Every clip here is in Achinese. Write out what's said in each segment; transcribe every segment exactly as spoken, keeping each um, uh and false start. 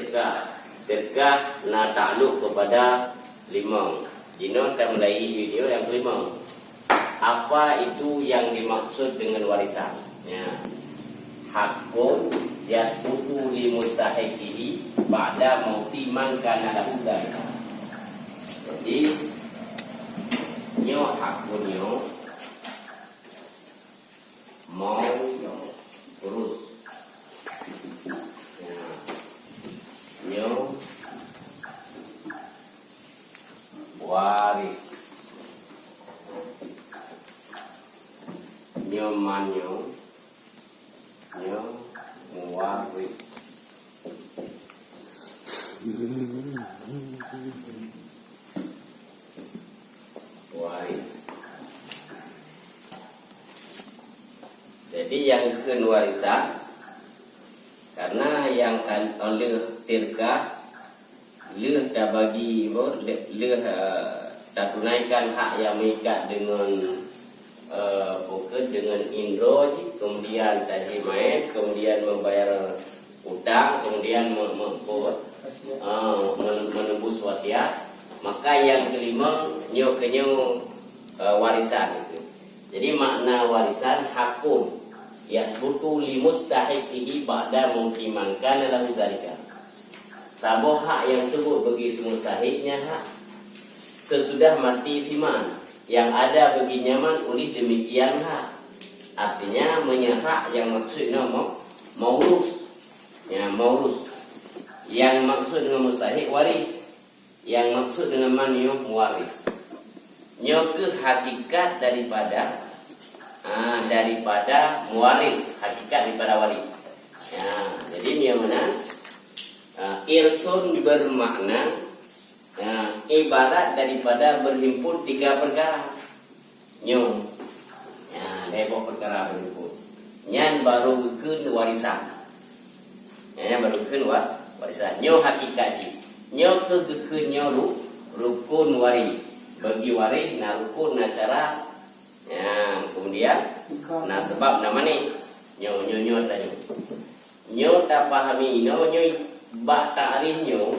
Teuka, teuka na takluk kepada limong. Jinoe tamulai video nyang kelimong. Apa itu yang dimaksud dengan warisan? Ya. Hakun yasbutu li mustahiqihi ba'da mauti man kana lahu dzalika. Jadi, nyoe hakun nyoe mau urus. Ya. Nyoe waris. Nyoe man nyoe, nyoe muwaris. Waris. Jadi nyang kheun warisan, karena nyang lheueh tirkah, lheueh tabagi, lheueh, eh, tatunaikan hak nyang meuikat deungon, eh, bukon deungon indro jih, kemudian tajimaet, kemudian membayar utang, kemudian me-, me-, ah, men-, menebus wasiat, maka nyang kelimong nyoe keunyoe, eh, warisan. Jadi makna warisan hakun yasbutu li mustahiqihi ba'da mauti man kana lahu dzalika. Saboh hak nyang seubut bagi si mustahik nyan hak sesudah mati si man, nyang ada bagi nyan man ulih demikian hak. Artinya, meunyoe hak nyang maksud nyoe mau-, maurus. Ya, maurus. Nyang maksud deungon mustahik waris. Nyang maksud deungon man nyoe muwaris. Nyoe keuh hakikat daripada, ah, daripada muwaris, hakikat daripada waris. Ya, jadi nyoe meunan, ah, irsun bermakna, ah, ibarat daripada berhimpun tiga perkara. Nyoe. Ya, lhèe boh peukara beurukun. Nyan barô geukheun warisan. Ya, nyan barô geukheun wa-, warisan. Nyoe hakikat jih. Nyoe keuh geukheun nyoe ru-, rukun waris. Bagi waris na rukun, na syarat. Ya, kemudian na sabab, na manéh. Nyoe, nyoe, nyoe tanyoe. Nyoe tapahami inoe, nyoe bak takrif nyoe.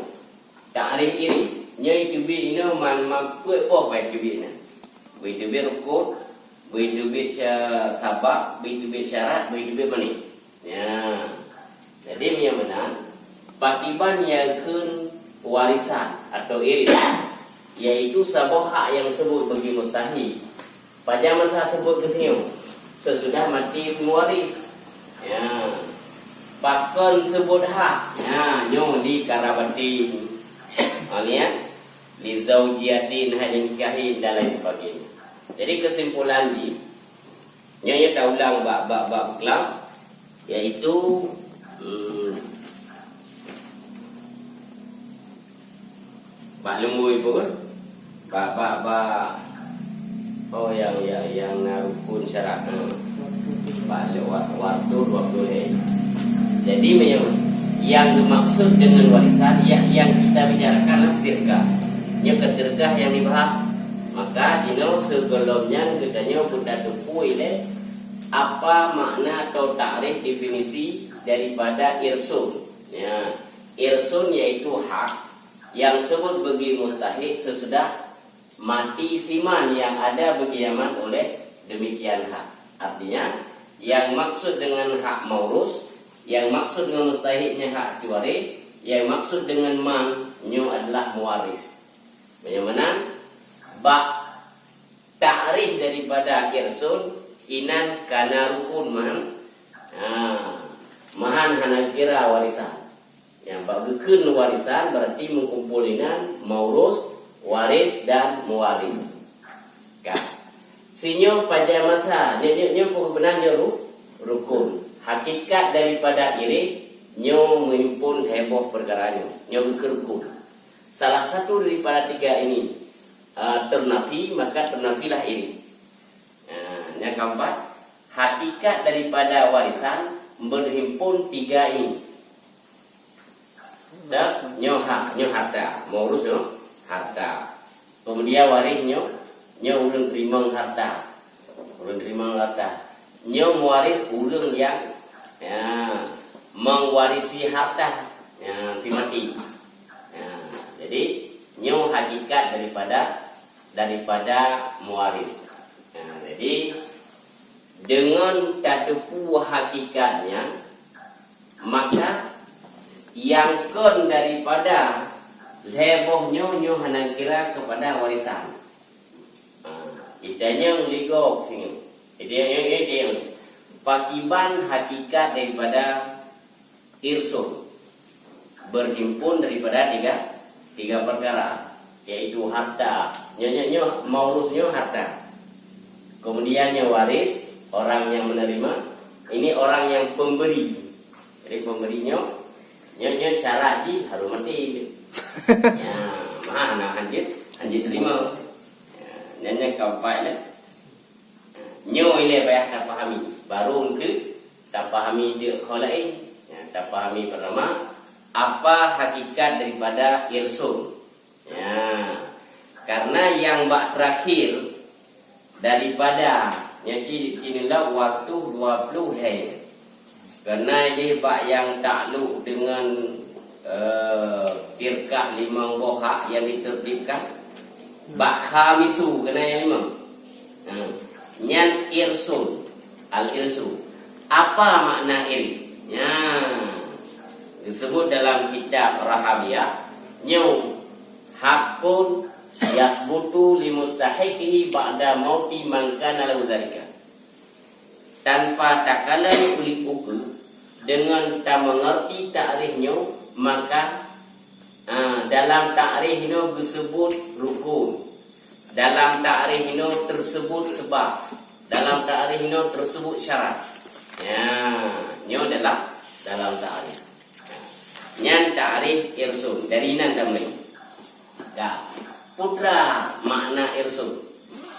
Takrif irih, nyoe teubiet inoe man, man peuet boh bah teubiet na. Beu teubiet rukun, beu teubiet sya-, sabab, beu teubiet syarat, beu teubiet manéh. Ya. Jadi, meunyoe meunan, pakiban nyang kheun warisan atau irih, yaitu saboh hak nyang seubut bagi mustahik. Pajan masa seubut keu sinyoe? Sesudah mati si muwaris. Ya. Pakon seubut hak? Ya, nyoe li karabatin. Ha, lihat. Li zaujiatin, hai nikahin, dan lain sebagainya. Jadi, kesimpulan jih, nyoe, nyoe taulang bak, bak, bak kelam, yaitu, hmm, bak lumbôi pun, bak, bak, bak, oh, nyang, nyang, nyang na rukun syarat, hmm. Bak lewat waktu dua puluh hari. Jadi, meunyoe nyang dimaksud dengan warisan, yang, yang kita bicarakan adalah tirkah. Nyoe keuh tirkah nyang dibahas. Maka, jinoe sigohlom nyan geutanyoe beutateupeue lé apa makna atau takrif definisi daripada irsun. Ya, irsun yaitu hak yang seubut bagi mustahik sesudah mati si man yang ada bagi nyan man oleh demikian hak. Artinya, yang maksud dengan hak maurus, yang maksud dengan mustahik nyan hak si waris, yang maksud dengan man nyoe adalah muwaris. Meunyoe meunan, bak takrif daripada irsun, inan kana rukun man. Ha, man hana kira warisan. Nyang bak geukheun warisan berarti meukumpol inan maurus, waris, dan muwaris. Ka. Sinyoe pajan masa, nyoe, nyoe, nyoe peue meunan nyoe ru-, rukun. Hakikat daripada irih nyoe meuhimpun lhèe boh peukara nyoe. Nyoe geukheun rukun. Salah satu daripada tiga ini, ah, ternafi, maka ternafilah irih. Ah, nyang keempat, hakikat daripada warisan meuhimpun tiga ini. Dah, nyoe hak, nyoe harta. Maurus nyoe harta. Kemudian waris nyoe, nyoe ureueng teurimong harta. Ureueng teurimong harta. Nyoe muwaris ureueng nyang, ya, meuwarisi harta. Ya, si mati. Ya, jadi nyoe hakikat daripada, daripada muwaris. Ya, jadi deungon tateupeue hakikat nyan, maka nyang kon daripada lhèe boh nyoe, nyoe hana kira keupada warisan. Ha, itanyong lé gob singoh. Jadi, nyoe, nyoe, nyoe, pakiban hakikat daripada irsun. Berhimpun daripada tiga, tiga perkara, yaitu harta. Nyoe, nyoe, nyoe, maurus nyoe harta. Kemudian nyoe waris, orang yang menerima. Ini orang yang pemberi. Jadi pemberi nyoe, nyoe, nyoe syarat jih harus mati. Ya, mah na hanjeuet, hanjeuet terima. Ya, nyan nyang keempat lah. Nyoe ilèe payah tapahami. Baru eunteuk tapahami deuk ho laén. Ya, tapahami pertama, apa hakikat daripada irsun. Ya, karena nyang bak terakhir daripada nyan ci, ci neulheueh watèe dua ploh lhèe. Karena jih bak nyang takluk deungon, eh, firqah limong boh hak nyang ditertibkan, bak khamisu keunan nyang limong. Ha, nyan irsun, al-irsu. Apa makna iris? Nyan disebut dalam kitab Rahabiyah, nyoe haqqun yasbutu limustahiqihi ba'da mauti man kana lahu dzalika. Tanpa takalon ulik ukeue, deungon tameungerti takrif nyoe, maka, ah, dalam takrif nyoe geuseubut rukun. Dalam takrif nyoe teuseubut seubab. Dalam takrif nyoe teuseubut syarat. Ya, nyoe adalah dalam takrif. Nyan takrif irsun. Dari nan tamulai. Ka, peue makna irsun?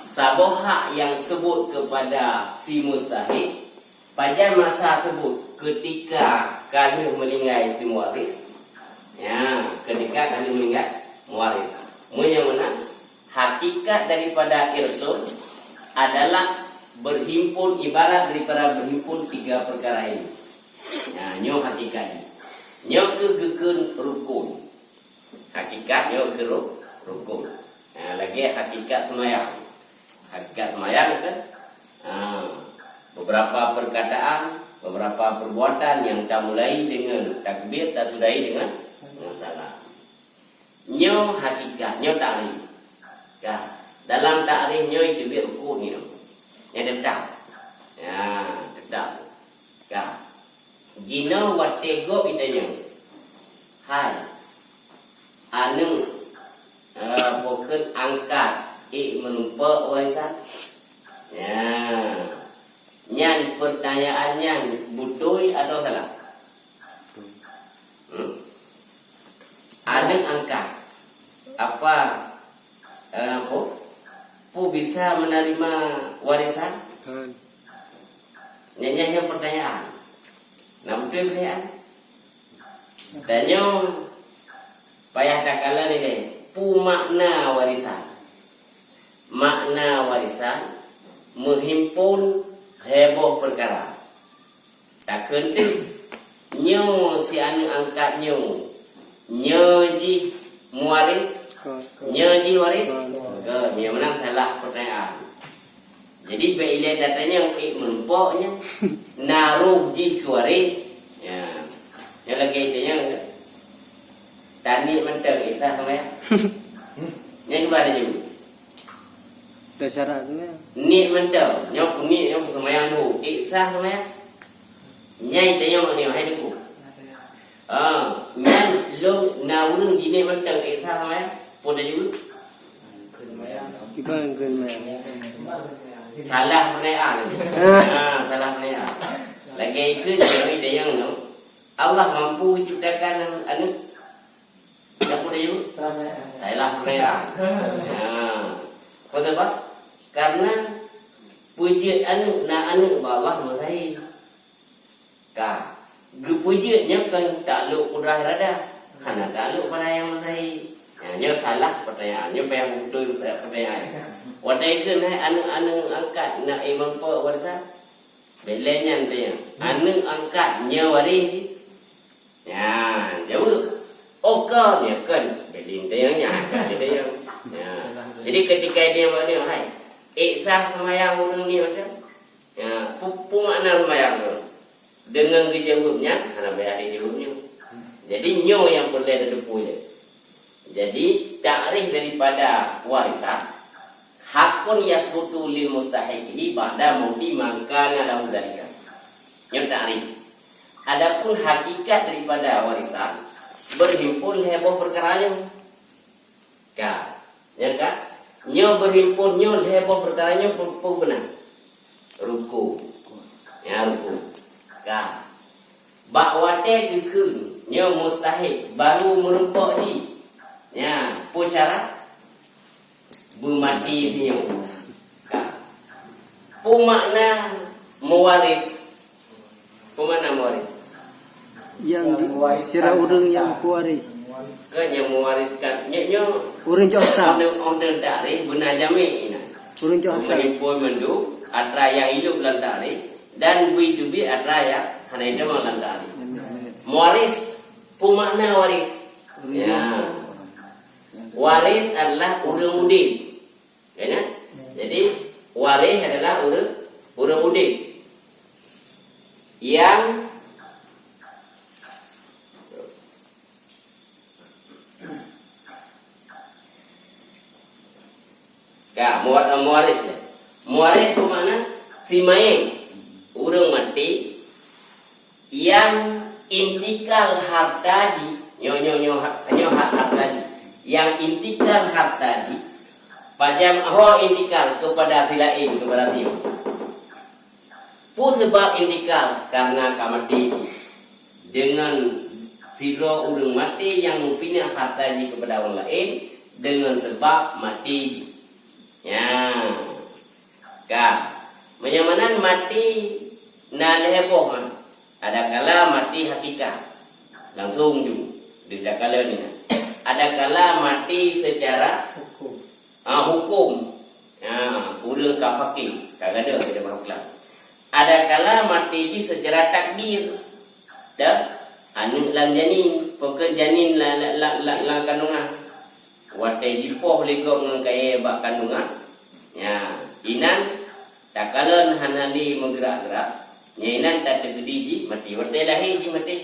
Saboh hak nyang seubut keupada si mustahiq, pajan masa seubut? Keutika ka lheueh meuninggai si muwaris. Ya, keutika ka lheueh meuninggai muwaris. Meunyoe meunan, hakikat daripada irsun adalah berhimpun, ibarat daripada berhimpun tiga perkara ini. Ya, nyoe hakikat jih. Nyoe keuh geukheun rukun. Hakikat nyoe keuh ru-, rukun. Ha, lagèe hakikat seumayang. Hakikat seumayang kan, ha, beberapa perkataan, beberapa perbuatan nyang tamulai deungon takbir, tasudahi deungon, deungon salam. Nyoe hakikat, nyoe takrif. Ka, dalam takrif nyoe teubiet rukun nyoe. Nyan teutap. Ya, teutap. Ka. Jinoe watèe gob itanyong, "Hai, aneuk, eh, peue kheun angkat ék meurumpok warisan?" Ya. Nyan peutanyaan nyan beutôi atawa salah? Hmm? Aneuk angkat. Apa, eh, peue, peue bisa menerima warisan? Kan. Nyan, nyan, nyan pertanyaan. Na beutôi pertanyaan? Dan nyoe payah takalon ilèe, peue makna warisan? Makna warisan meuhimpon lhèe boh peukara. Takheun teuh, nyoe si aneuk angkat nyoe, nyoe jih muwaris? Kon, kon. Nyoe jih waris? Kon, kon. Kon, nyoe meunan salah peutanyaan. Jadi, bèk ilèe tatanyong ék meurumpok nyan, na roh jih keu waréh. Ya. Nyan lagèe itanyong kan. Taniet mantong ék sah seumayang. Nyan cuba tanyong. Ada syarat tu kan? Niet mantong. Nyoe peuniet nyoe seumayang dulu. Ék sah seumayang. Nyan itanyong nyoe, hai Teungku. Ah, nyan lôn na ureueng jiniet mantong ék sah seumayang. Peue tajaweueb? Kiban keu mè. Salah peunayaan. Ah, salah peunayaan. Lagèe ikheun nyang itanyong nyoe, Allah mampu ciptakan aneuk? Nyan peue tajaweueb? Salah peunayaan. Ah. Peue sabab? Karena peujeuet aneuk, na aneuk bak Allah mustahil. Ka, geupeujeuet nyoe kon taklok kudrah iradah, hana taklok pada nyang mustahil. Nyan, nyoe salah peutanyaan, nyoe payah beutôi peutanyaan. Watèe kheun hai aneuk-aneuk angkat na imam po warisan, bèk lé nyan tanyong. Aneuk angkat nyoe waréh jih? Nyan, jaweueb Kon, ya kon. Beli teunyang nyan, beli teunyang. Ya. Jadi ketika dia buat ni, hai, eh, sah sembahyang ureuëng ni macam? Ya, pu-, pu makna sembahyang tu? Dengan geujaweueb nyan, hana payah dijaweueb nyoe. Jadi nyoe nyang peureulée tateupeue. Jadi takrif daripada warisan, hakun yasbutu li mustahiqihi ba'da mauti man kana lahu dzalika. Nyoe takrif. Adapun hakikat daripada warisan, berhimpun lhée boh peukara nyoe. Ka. Nyan ka? Nyoe berhimpun nyoe lhée boh peukara nyoe pu-, pu beuna. Rukun. Ya, rukun. Ka. Bak watée geukheun nyoe mustahik baru meurumpok jih. Nya, peue syarat? Beumaté sinyoe. Ka. Peue makna meuwaréh? Peue makna meuwaréh? Yang di, sira ureuëng yang kuwaréh. Kan yang mewariskan. Nyoe, nyoe. Ureuëng cok harta. Ondeh, ondeh takrif beuna jamé inan. Ureuëng cok harta. Meuhimpun mandum atra nyang hidup lam takrif dan bui teubiet atra nyang hana hidup lam takrif. Meuwaréh, peue makna waréh? Ya. Waréh adalah ureuëng udeb. Ya kan? Jadi, waréh adalah ureuëng, ureuëng udeb. Yang, ya, muwa-, meuwaréh, ya. Meuwaréh tu makna si mayét, ureuëng maté, yang intikal harta jih, nyoe, nyoe, nyoe ha-, nyoe ha-, harta jih. Yang intikal harta jih, pajan ho intikal kepada si laén, kepada si. Peue sabab intikal? Karena ka maté jih. Dengan sidroe ureuëng maté nyang meupinah harta jih kepada ureuëng laén dengan sabab maté jih. Ya. Ka. Meunyoe meunan maté na lhée boh mah. Adakala maté hakikat, langsung ju, di dakala ni. Adakala maté secara hukum. Ah, hukum. Ah, ureuëng ka fakir, ka gadôh di dalam Islam. Adakala maté jih secara takdir. Dah, aneuk lam janin, pokok janin la-, la-, la-, la-, lam kandungan. Watée jipoh lé gob ngon kayée bak kandungan, nya, inan takalon hana lé meugerak-gerak, nya inan tateukeudi jih maté. Watée lahé jih maté.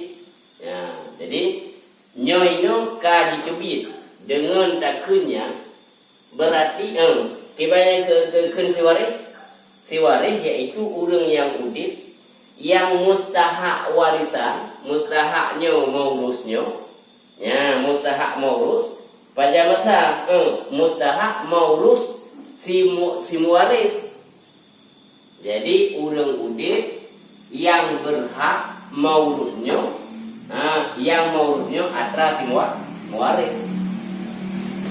Nya, jadi, nyoe inoe ka jiteubiet deungon takheun nyan, berarti, eh, kiban nyang keu-, keu-, kheun si waréh? Si waréh yaitu ureuëng nyang udeb, nyang mustahak warisan, mustahak nyoe maurus nyoe, Nya, mustahak maurus, pajan masa, eh, mustahak maurus si mu-, si meuwaréh. Jadi, ureuëng udeb nyang beurhak maurus nyoe, ha, nyang maurus nyoe atra si muwa-, meuwaréh.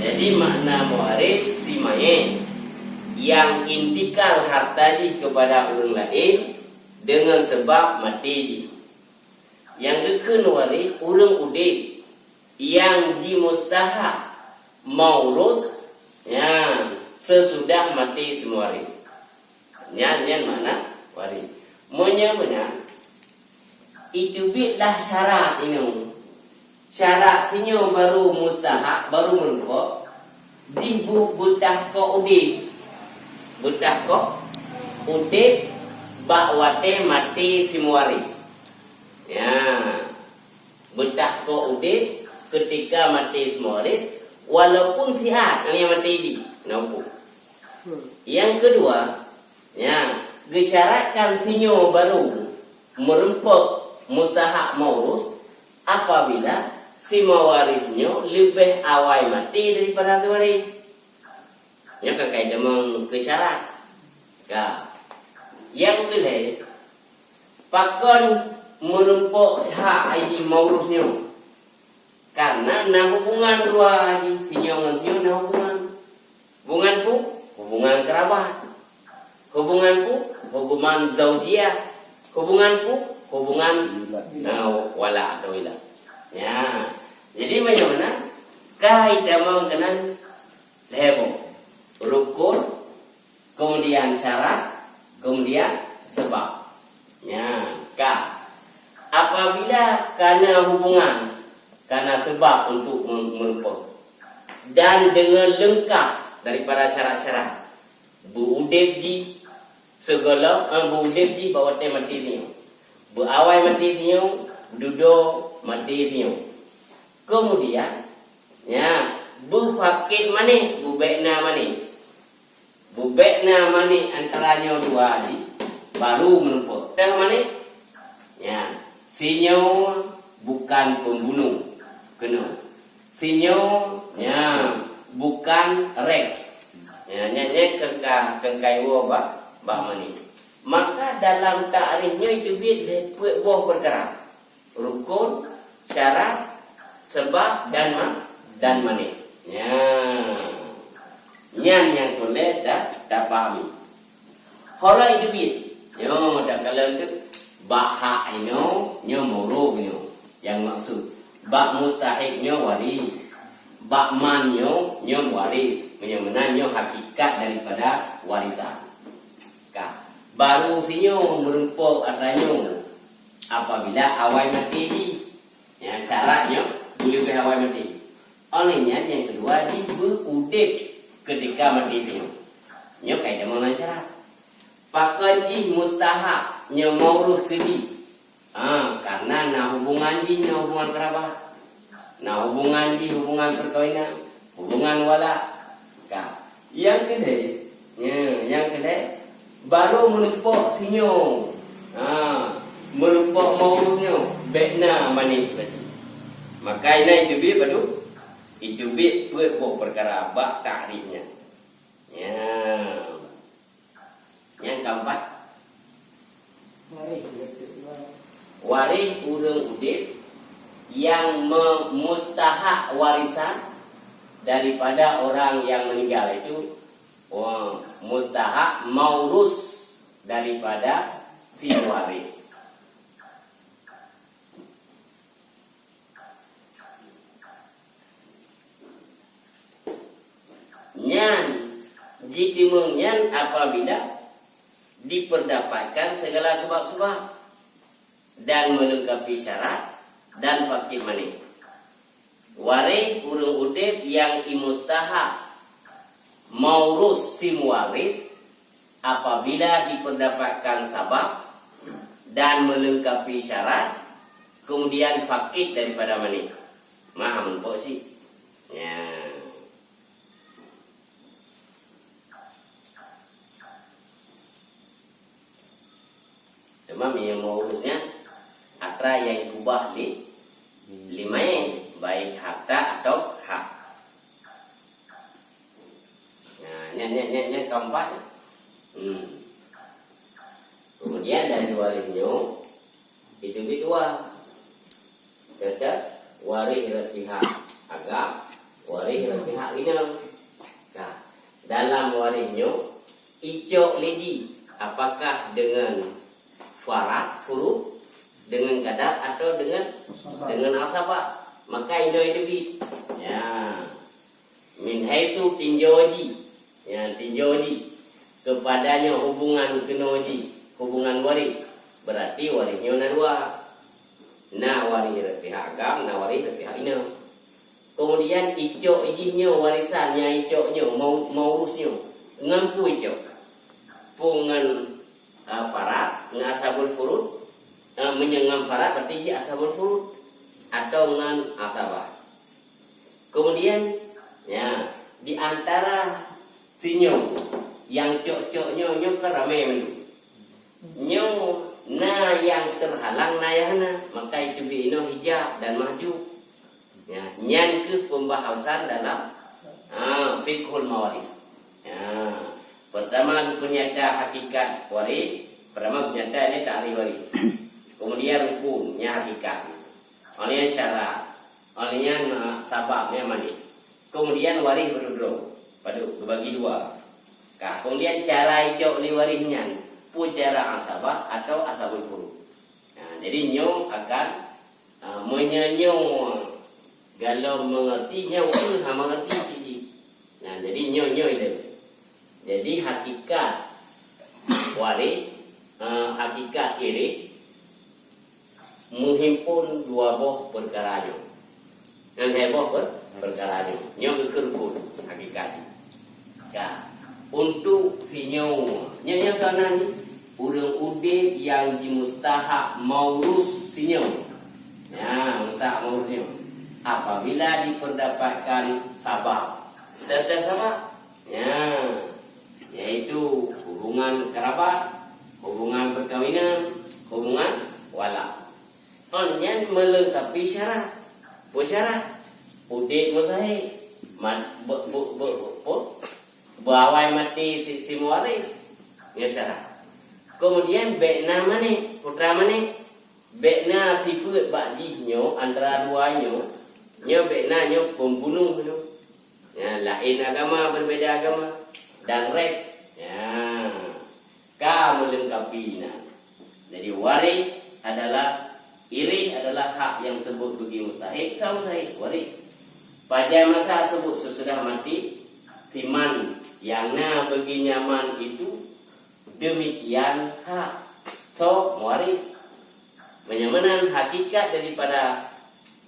Jadi, makna meuwaréh si mayét nyang intikal harta jih keupada ureuëng laén deungon sabab maté jih. Nyang geukheun waréh ureuëng udeb nyang jimustahak maurus nyan seusudah maté si meuwaréh. Nyan, nyan makna waréh. Meunyoe meunan, iteubiet lah syarat inoe. Syarat sinyoe barô mustahak, barô meurumpok, jih bu-, beutah kok udeb. Beutah kok udeb bak watée maté si meuwaréh. Ya, beutah kok udeb keutika maté si meuwaréh, walaupun sihat nyang maté jih, na hukôm. Nyang keudua, ya, geusyaratkan sinyoe barô meurumpok mustahak maurus apabila si meuwaréh nyoe leubeh awai maté daripada si waréh. Nyoe ka kai tamong keu syarat. Ka. Nyang keulhée, pakon meurumpok hak jih maurus nyoe? Karena na hubungan dua jih, sinyoe ngon sinyoe na hubungan. Hubungan peue? Hubungan keurabat. Hubungan peue? Hubungan zaujiah. Hubungan peue? Hubungan, na, wala atau ila. Ya. Jadi, macam mana? Kai tamong keunan lhée boh. Rukun, kemudian syarat, kemudian sebab. Nya, ka. Apabila kana hubungan, Karena sebab untuk me-, meureumpok. Dan deungon leungkap daripada syarat-syarat. Beuudeb jih sigohlom, eh, beuudeb jih bak watée maté sinyoe. Beuawai maté sinyoe, dudoe maté sinyoe. Keumudian, nya, beupakét mané, beubék na mané. Beubék na mané antara nyoe dua jih, baru meureumpok. Teuh mané? Nyan, sinyoe bukan pembunuh keunoe. Sinyoe, nyan, bukan reb. Nyan, nyan, nyan keuka, keuka iwoe bak, bak mané. Maka dalam takrif nyoe teubiet lé peuet boh peukara. Rukon, syarat, sabab dan ma-, dan mané. Nyan. Nyan nyang peureulée ta-, tapahami. Ho lom teubiet. Nyoe takalon teuk bak hak inoe, nyoe mauruth nyoe. Nyang maksud bak mustahik nyoe warih. Bak man nyoe, nyoe waréh. Meunyoe meunan nyoe hakikat daripada warisan. Ka. Baru sinyoe meureumpok atra nyoe apabila awai maté jih. Nyang syarat nyoe beuleubeh awai maté. Óh lheueh nyan nyang keudua jih beuudeb keutika maté sinyoe. Nyoe ka itamong lam syarat. Pakon jih mustahak nyoe mauruth keu jih? Ah, karena na hubungan jih, na hubungan kerabat. Na hubungan jih, hubungan perkawinan, hubungan wala. Ka. Nyang keudeh, nya, nyang keudeh, baru meureumpok sinyoe. Ha, meureumpok mauruth nyoe, bék na mané lagi. Maka inan iteubiet padum, iteubiet peuet boh peukara bak takrif nyan. Nya. Nyang keempat, waréh ureuëng udeb nyang me-, mustahak warisan daripada orang yang meninggal itu, oh, mustahak mauruth daripada si waréh. Nyan jiteumeung nyan apabila diperdapatkan segala sebab-sebab dan melengkapi syarat dan fakir mané. Waréh ureuëng udeb nyang imustahak mauruth si muwaréh apabila diperdapatkan sabab dan melengkapi syarat, kemudian fakir daripada mané. Mah, meureumpok cit. Nya. Teuma meunyoe mauruth nyan atra nyang ikubah lé, lé mayét, baik harta atau hak. Nah, nyan, nyan, nyan, nyan keempat. Hmm. Kemudian dari waréh nyoe, itu bit dua. Tetap waréh dari pihak agam, waréh dari pihak inong. Nah, dalam waréh nyoe, icok lé jih, apakah dengan farad, furud, dengan qadar atau dengan, dengan asabah. Maka inoe teubiet. Ya. Min haitsu tinjau jih. Ya, tinjau jih. Kepadanya hubungan keunoe jih, hubungan waréh. Berarti waréh nyoe na dua. Na waréh dari pihak agam, na waréh dari pihak inong. Kemudian icok jih nyoe warisan nyang icok nyoe, mau-, mauruth nyoe. Ngon peue icok? Peue ngon, ah, farad, ngon ashabul furud? Ah, meunyoe ngon farad berarti jih ashabul furud atau ngon asabah. Kemudian, ya, di antara sinyoe nyang cok-cok nyoe, nyoe kan ramé mandum. Nyoe na nyang terhalang, na nyang hana, maka itu bit inoe hijab dan mahjub. Ya, nyan keuh pembahasan dalam, ha, fiqhul mawarith. Ya, pertama peunyata hakikat waréh, pertama peunyata ni takrif waréh. Kemudian rukun, nya hakikat. Óh lheueh nyan syarat, óh lheueh nyan, eh, sabab, nyan mané. Kemudian waréh beudroe-droe, padub, geubagi dua. Ka, kemudian cara icok lé waréh nyan, peue cara asabah atau ashabul furud. Nah, jadi nyoe akan, ah, meunyoe nyoe galom mengerti, nyoe pun ha mengerti cit jih. Nah, jadi nyoe, nyoe ilée. Jadi hakikat waréh, ah, hakikat irih meuhimpon dua boh peukara nyoe. Nyan heboh per-, perkara nyoe. Nyoe geukheun phon hakikat jih. Ka. Untuk sinyoe, nyoe, nyoe sana ni, ureuëng udeb nyang jimustahak maurus sinyoe. Ya, mustahak maurus nyoe. Apabila diperdapatkan sabab. Teuntèe sabab. Ya, yaitu hubungan kerabat, hubungan perkawinan, hubungan wala. Nyan melengkapi syarat. Peue syarat? Udeb mustahik. Mat-, be-, be-, be-, be-, be-, beuawai maté si, si meuwaréh. Nyan syarat. Kemudian, bék na manéh, putra manéh. Bék na sifeuet bak jih nyoe, antara dua nyoe. Nyoe bék na nyoe pembunuh nyoe. Ya, laén agama, berbeda agama. Dan reb. Ya. Ka melengkapi na. Jadi, waréh adalah, irih adalah hak nyang seubut bagi mustahik, sa mustahik, waréh. Pajan masa seubut sesudah maté, siman nyang na bagi nyaman itu, demikian hak soe meuwaréh. Meunyoe meunan hakikat daripada,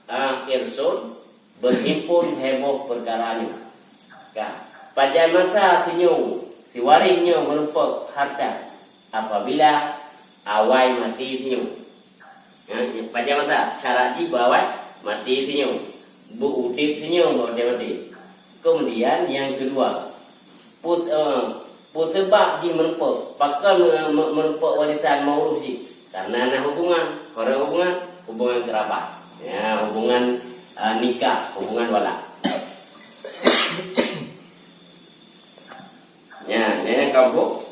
ah, irsun, berhimpun heboh perkara nyoe. Ka, pajan masa sinyoe, si waréh nyoe meurumpok harta apabila awai maté sinyoe. Ha, pajan masa syarat jih beuawai maté sinyoe, beu udeb sinyoe beu udeb maté. Kemudian yang kedua, pus-, eh, peue sabab jih meurumpok, pakon me-, me-, meurumpok warisan maurus jih? Karena na hubungan, hubungan, hubungan kerabat. Ya, hubungan, eh, nikah, hubungan wala. Ya, nyan kampung.